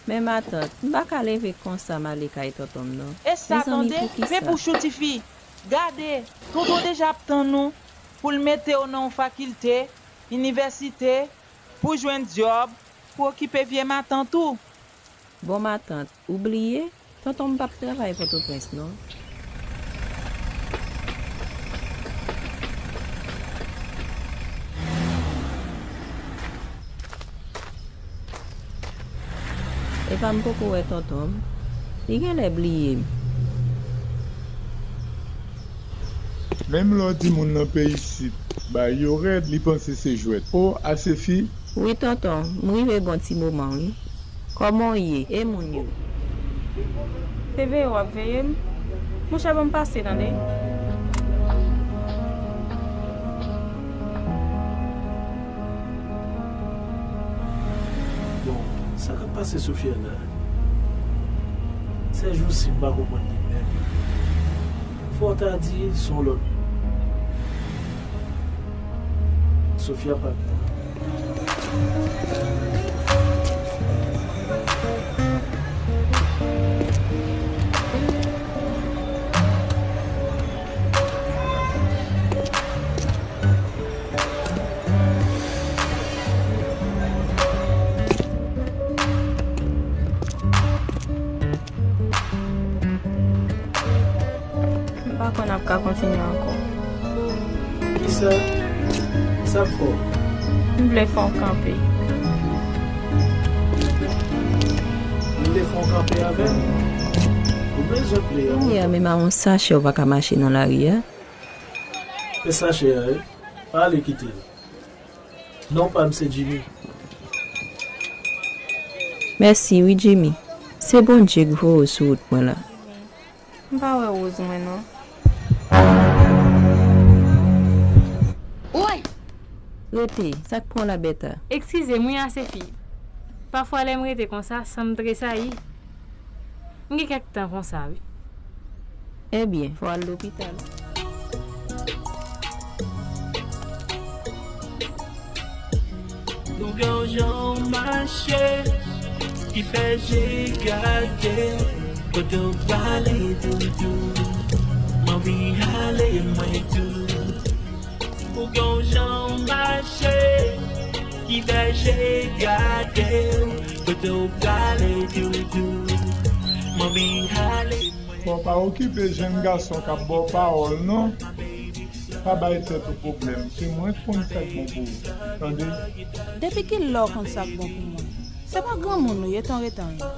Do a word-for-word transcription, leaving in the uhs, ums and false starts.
Men matant, m pa ka leve konsa m ale kay tonton m non. E sa tande, pe bouch ou tifi. Gade, tonton deja ap tann ou pou l mete w nan yon fakilte, inivèsite, pou w jwenn dyòb, pou w okipe vye matant ou. Bon matant, ou bliye? Tonton m p ap travay Pòtoprens non. Epa m poko wè tonton m. Li genlè bliye m. Menm lè w di moun nan peyi Sid bay yo rèd, li panse se jwèt. O, Asefi, Wi tonton, m rive gon ti moman wi. Kòman w ye? E moun yo? Se veye w ap veye m? Monchè ban m pase tande. Bon, sa k ap pase Sophia la? Sèjousi m pa konprann li menm. Fò w ta di se yon lòt. Sophia pa t la. M pa kwè n ap ka kontinye ankò. Kisa? Sa k fè w? M vle fè w kanpe. Ou vle fè w kanpe avè m? Ou bezwen play avè m? Kounye a menm a yon sachè ou pa ka mache nan lari a. E sachè a wi. Pa ale kite l. Non pa m se Jimmy. Mèsi wi Jimmy. Se Bondye k voye w sou wout mwen la. M pa wè Rose mwen non. Woy! Rete, sa k pran w la Bèta? Eskize m wi Asefi. Pafwa lè m rete konsa, san m tresayi. M gen kèk tan konsa wi. Ebyen, fò w al lopital. Nou gen yon jan w mache ki fè je gade w. Kote w prale doudou, m anvi ale mwen tou. Ou gen yon jan w mache ki fè je gade w. Kote w prale doudou, m anvi ale mwen tou. Bon, pa okipe jenn gason k ap ba w pawòl non. Pa bay tèt ou pwoblèm, se mwen k konn sa k bon pou ou. Tande? Depi kilè w konn sa k bon pou mwen? Se pa granmoun ou ye tan retan ye.